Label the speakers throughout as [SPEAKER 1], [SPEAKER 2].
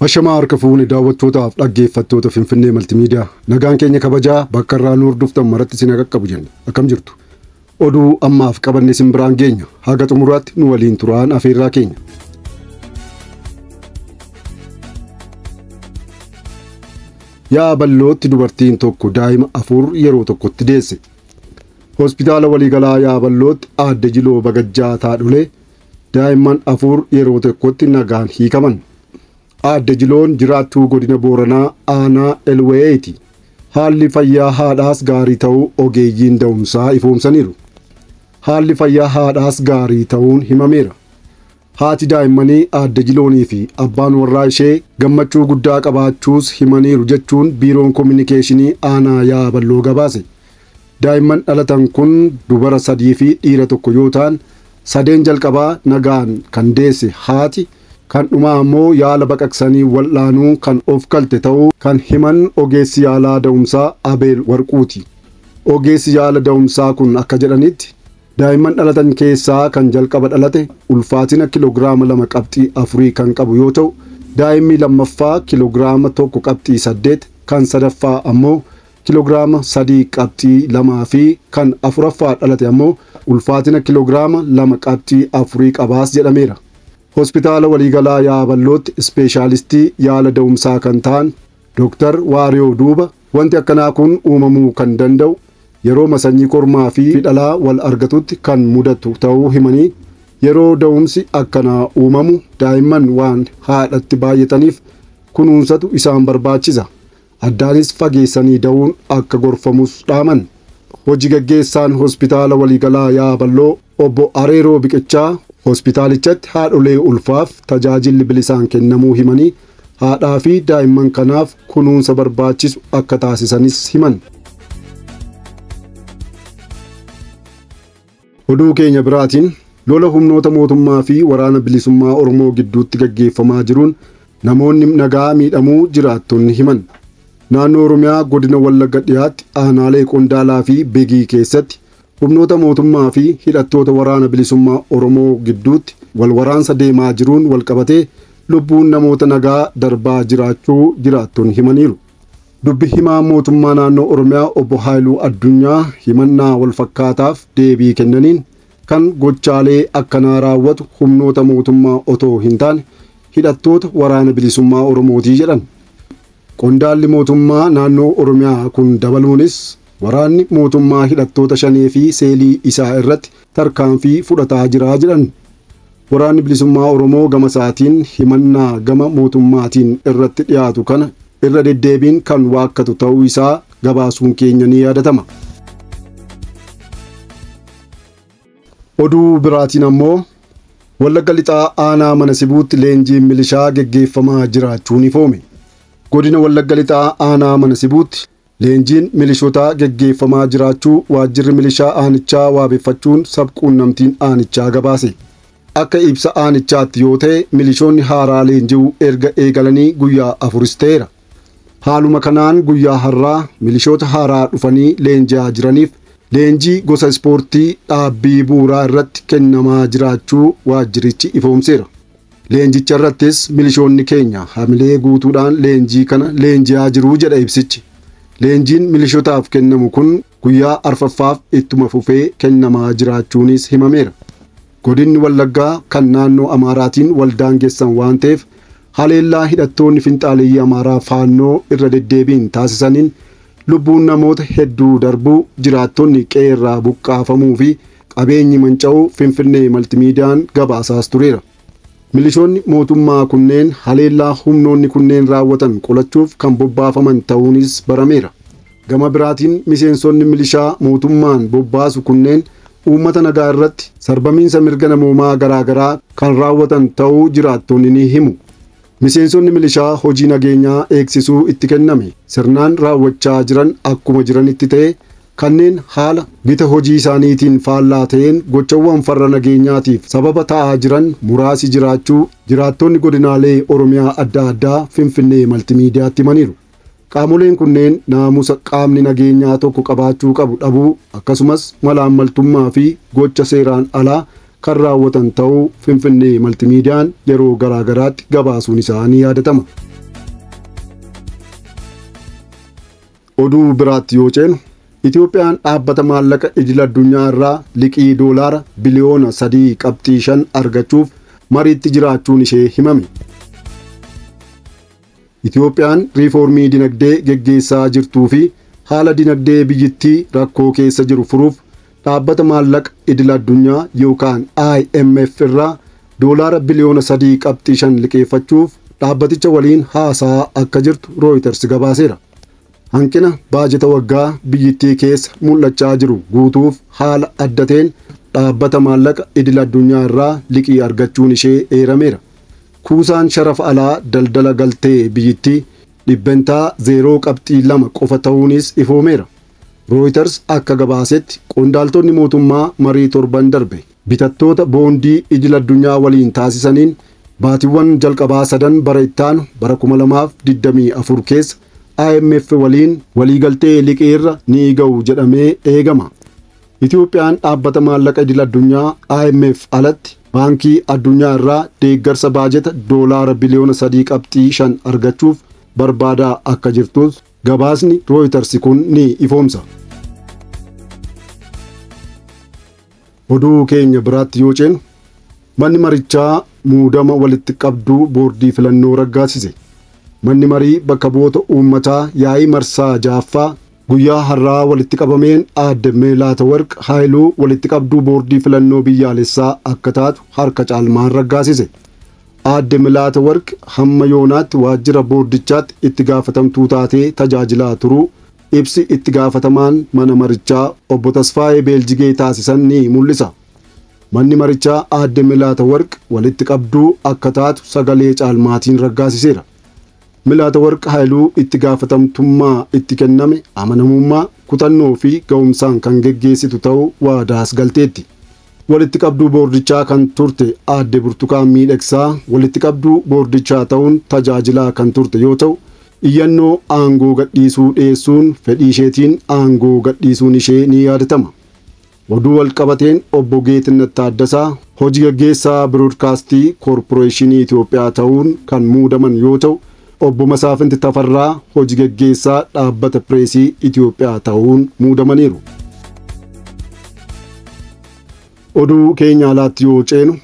[SPEAKER 1] Ashamaa harka fuune daawwattootaaf dhaggeeffattoota Finfinnee Maltimiidiyaa nagaan keenya kabajaa bakka irraa nu hordoftan maratti isin qaqqabu jenna. Akkam jirtu? Oduu ammaaf qabanne isin biraan geenya. Haga xumuraatti nu waliin turaan afeerraa keenya. Yaa ballootti dubartiin tokko daa'ima 4 yeroo tokkotti deesse. Hospitaala waliigalaa Yaaballootti aadde Jiloo Bagajjaa Taadhulee daa'imman 4 yeroo tokkotti nagaan hiikaman. Aadde Jiloon jiraattuu godina Booranaa aanaa Elwee'eeti. Haalli fayyaa haadhaas gaarii ta'uu ogeeyyiin da'umsaa ifoomsaniiru. Haalli fayyaa haadhaas gaarii ta'uun himameera. Haati daa'immanii aadde Jiloonii fi abbaan warraa ishee gammachuu guddaa qabaachuus himaniiru jechuun biiroon kominikeeshinii aanaa Yaaballoo gabaase. Daa'imman dhalatan kun dubara 3 fi dhiira 1 yoo ta'an, sadeen jalqabaa nagaan kan deesse haati, kan dhumaa ammoo yaala baqaqsanii wal'aanuu kan of galte ta'uu kan himan ogeessi yaalaa da'umsaa Abeel Warquuti. Ogeessi yaala da'umsaa kun akka jedhanitti daa'imman dhalatan keessaa kan jalqaba dhalate ulfaatina kiloogiraama 2.4 kan qabu yoo ta'u, daa'imni lammaffaa kiloogiraama 1.8, kan sadaffaa ammoo kiloogiraama 3.2 fi kan afuraffaa dhalate ammoo ulfaatina kiloogiraama 2.4 qabaas jedhameera. Hospitaala waliigalaa Yaaballootti ispeeshaalistii yaala da'umsaa kan ta'an Dr. Waariyoo Duuba wanti akkanaa kun uumamuu kan danda'u yeroo masanyii kormaa fi dhalaa wal argatutti kan mudatu ta'uu himanii, yeroo da'umsi akkanaa uumamu daa'imman waan haadhatti baay'ataniif kunuunsatu isaan barbaachisa. Addaanis fageessanii da'uun akka gorfamus dhaaman. Hojii gaggeessaan hospitaala waliigalaa Yaaballoo obbo Areeroo Biqichaa hospitaalichatti haadholee ulfaaf tajaajilli bilisaan kennamuu himanii, haadhaa fi daa'imman kanaaf kunuunsa barbaachisu akka taasisanis himan. Oduu keenya biraatiin lola humnoota mootummaa fi waraana bilisummaa Oromoo gidduutti gaggeeffamaa jiruun namoonni nagaa miidhamuu jiraattonni himan. Naannoo Oromiyaa godina Wallagga dhiyaatti aanaalee Qondaalaa fi Begii keessatti humnoota mootummaa fi hidhattoota waraana bilisummaa Oromoo gidduutti wal waraansa deemaa jiruun wal qabatee lubbuun namoota nagaa darbaa jiraachuu jiraattonni himaniiru. Dubbi himaa mootummaa naannoo Oromiyaa obbo Haayiluu Addunyaa himannaa wal fakkaataaf deebii kennaniin kan gochaalee akkanaa raawwatu humnoota mootummaa otoo hin taane hidhattoota waraana bilisummaa Oromootii jedhan. Qondaalli mootummaa naannoo Oromiyaa kun dabaluunis waraanni mootummaa hidhattoota 5 fi seelii isaa irratti tarkaanfii fudhataa jira jedhan. Waraanni bilisummaa Oromoo gama isaatiin himannaa gama mootummaatiin irratti dhiyaatu kana irra deddeebiin kan waakkatu ta'uu isaa gabaasuun keenya ni yaadatama. Oduu biraatiin ammoo Wallagga Lixaa aanaa mana Sibuutti leenjiin milishaa geggeeffamaa jiraachuun ifoome. Godina Wallagga Lixaa aanaa mana Sibuutti leenjiin milishootaa geggeeffamaa jiraachuu waajjirri milishaa aanichaa waabeffachuun sabquunnamtiin aanichaa gabaase. Akka ibsa aanichaatti yoo ta'e milishoonni haaraa leenji'uu erga eegalanii guyyaa 4 ta'eera. Haaluma kanaan guyyaa har'aa milishoota haaraa dhufanii leenji'aa jiraniif leenjii gosa ispoortii dhaabbii bu'uuraa irratti kennamaa jiraachuu waajjirichi ifoomseera. Leenjicha irrattis milishoonni keenya hamilee guutuudhaan leenjii kana leenji'aa jiruu jedha ibsichi. Leenjiin milishootaaf kennamu kun guyyaa 4ffaaf ittuma fufee kennamaa jiraachuunis himameera. Godinni Wallaggaa kan naannoo Amaaraatiin waldaan geessan waan ta'eef haleellaa hidhattoonni finxaaleyyii Amaaraa faannoo irra deddeebiin taasisaniin lubbuun namoota hedduu darbuu, jiraattonni qe'eerraa buqqaafamuu fi qabeenyi manca'uu Finfinnee Maltimiidiyaan gabaasaas tureera. Milishoonni mootummaa kunneen haleellaa humnoonni kunneen raawwatan qolachuuf kan bobbaafaman ta'uunis barameera. Gama biraatiin miseensonni milishaa mootummaan bobbaasu kunneen uummata nagaa irratti sarbamiinsa mirga namoomaa garaagaraa kan raawwatan ta'uu jiraattonni ni himu. Miseensonni milishaa hojii nageenyaa eegsisuu itti kenname sirnaan raawwachaa jiran akkuma jiranitti ta'e kanneen haala gita hojii isaaniitiin faallaa ta'een gochawwan farra nageenyaatiif sababa ta'aa jiran muraasi jiraachuu jiraattonni godinaalee Oromiyaa adda addaa Finfinnee Maltimiidiyaatti himaniiru. Qaamoleen kunneen naamusa qaamni nageenyaa tokko qabaachuu qabu dhabuu akkasumas malaammaltummaa fi gocha seeraan alaa kan raawwatan ta'uu Finfinnee Maltimiidiyaan yeroo garaagaraatti gabaasuun isaanii yaadatama. Oduu biraatti yoo ceenu Itoophiyaan dhaabbata maallaqa idil addunyaa irraa liqii doolaara biliyoona 3.5 argachuuf mariitti jiraachuun ishee himame. Itoophiyaan riifoormii dinagdee geggeessaa jirtuu fi haala dinagdee biyyittii rakkoo keessa jiru furuuf dhaabbata maallaqa idil addunyaa yookaan IMF irraa doolaara biliyoona 3.5 liqeeffachuuf dhaabbaticha waliin haasaa akka jirtu Reuters gabaaseera. Hanqina baajeta waggaa biyyittii keessa mul'achaa jiru guutuuf haala adda ta'een dhaabbata maallaqa idil addunyaa irraa liqii argachuun ishee eerameera. Kuusaan sharafa alaa daldala galtee biyyittii 0.2% qofa ta'uunis ifoomeera. Reuters akka gabaasetti qondaaltonni mootummaa marii torban darbe bitattoota boondii idil addunyaa waliin taasisaniin baatiiwwan jalqabaa sadan bara ittaanu bara 2024 keessa IMF waliin waliigaltee liqii irra ni ga'u jedhamee eegama. Itoophiyaan dhaabbata maallaqa idil addunyaa IMF alatti baankii addunyaa irraa deeggarsa baajeta doolaara biliyoona 3.5 argachuuf barbaadaa akka jirtus gabaasni Reuters kun ni ifoomsa. Oduu keenya biraatti yoo ceenu manni marichaa muudama walitti qabduu boordii filannoo raggaasise. Manni marii bakka bu'oota uummataa yaa'ii marsaa 6ffaa guyyaa har'aa walitti qabameen aadde Meelaatawarq Haayiluu walitti qabduu boordii filannoo biyyaalessaa akka taatu harka caalmaan raggaasise. Aadde Meelaatawarq hamma yoonaatti waajjira boordichaatti itti gaafatamtuu taatee tajaajilaa turuu ibsi itti gaafatamaan mana marichaa obbo Tasfaayee Beeljigee taasisan ni mul'isa. Manni marichaa aadde Meelaatawarq walitti qabduu akka taatu sagalee caalmaatiin raggaasiseera. Meelaatawarq Haayiluu itti gaafatamtummaa itti kenname amanamummaa, kutannoo fi ga'umsaan kan geggeessitu ta'uu waadaas galteetti. Walitti qabduu boordichaa kan turte aadde Burtukaan Miidhagsaa walitti qabduu boordichaa ta'uun tajaajilaa kan turte yoo ta'u, iyyannoo aangoo gadhiisuu dhiyeessuun fedhii isheetiin aangoo gadhiisuun ishee ni yaadatama. Oduu walqabateen obbo Geetinnat Taaddasaa hojii gaggeessaa biroodkaastii koorporeeshinii Itoophiyaa ta'uun kan muudaman yoo ta'u, obbo Masaafinti Tafarraa hojii gaggeessaa dhaabbata pireesii Itoophiyaa ta'uun muudamaniiru. Oduu keenya alaatti yoo ceenu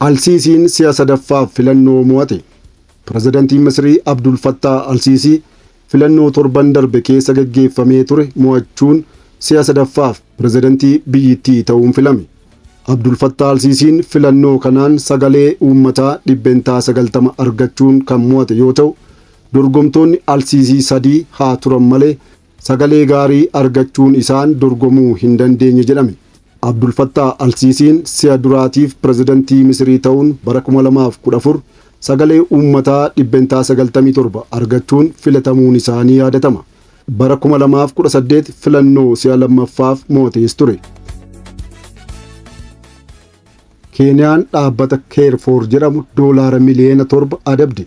[SPEAKER 1] Alsiisiin si'a sadaffaaf filannoo mo'ate. Pirezidantiin Misrii Abdul Fattah Alsiisii filannoo torban darbe keessa gaggeeffamee ture mo'achuun si'a sadaffaaf pirezidantii biyyittii ta'uun filame. Abdul Fattah Alsiisiin filannoo kanaan sagalee uummataa 90% argachuun kan mo'ate yoo ta'u, dorgomtoonni Alsiisii sadii haa turan malee sagalee gaarii argachuun isaan dorgomuu hin dandeenye jedhame. Abdul Fattah Alsiisiin si'a duraatiif pirezidantii Misrii ta'uun bara 2014 sagalee uummataa 97% argachuun filatamuun isaanii yaadatama. Bara 2018 filannoo si'a lammaffaaf mo'atees ture. Keeniyaan dhaabbata Keerfoor jedhamu doolaara miliyoona 7 adabde.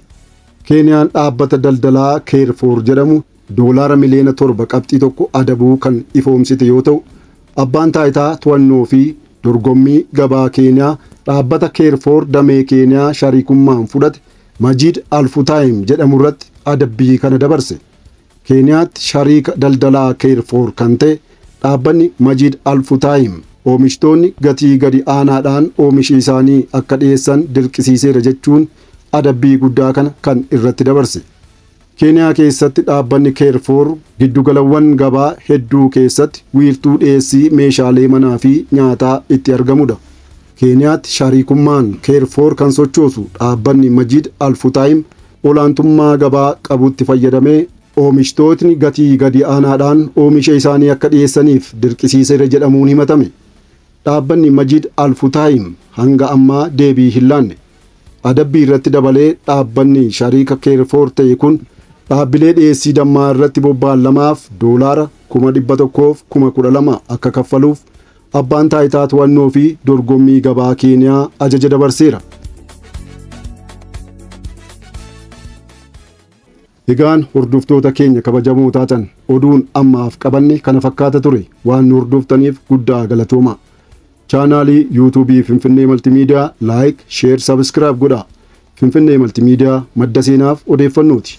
[SPEAKER 1] Keeniyaan dhaabbata daldalaa Keerfoor jedhamu doolaara miliyoona 7.1 adabuu kan ifoomsite yoo ta'u, abbaan taayitaa to'annoo fi dorgommii gabaa Keeniyaa dhaabbata Keerfoor damee Keeniyaa shariikummaan fudhate Majiid Alfutaayim jedhamu irratti adabbii kana dabarse. Keeniyaatti shariika daldalaa Keerfoor kan ta'e dhaabbanni Majiid Alfutaayim oomishtoonni gatii gadi aanaadhaan oomisha isaanii akka dhiyeessan dirqisiiseera jechuun adabbii guddaa kana kan irratti dabarse. Keeniyaa keessatti dhaabbanni Keerfoor giddugalawwan gabaa hedduu keessatti wiirtuu dhiyeessii meeshaalee manaa fi nyaataa itti argamudha. Keeniyaatti shariikummaan Keerfoor kan sochoosu dhaabbanni Majiid Alfutaayim olaantummaa gabaa qabutti fayyadamee oomishtootni gatii gadi aanaadhaan oomisha isaanii akka dhiyeessaniif dirqisiiseera jedhamuun himatame. Dhaabbanni Majiid Alfutaayim hanga ammaa deebii hin laanne. Adabbii irratti dabalee dhaabbanni shariika Keerfoor ta'e kun dhaabbilee dhiyeessii dammaa irratti bobba'an lamaaf doolaara 112,012 akka kaffaluuf abbaan taayitaa to'annoo fi dorgommii gabaa Keeniyaa ajaja dabarseera. Egaan hordoftoota keenya kabajamoo taatan oduun ammaaf qabanne kana fakkaata ture. Waan nu hordoftaniif guddaa galatooma. Chaanaalii yuutuubii Finfinnee Maltimiidiyaa laayik, sheer, sabskiraayib godhaa. Finfinnee Maltimiidiyaa madda seenaaf odeeffannooti.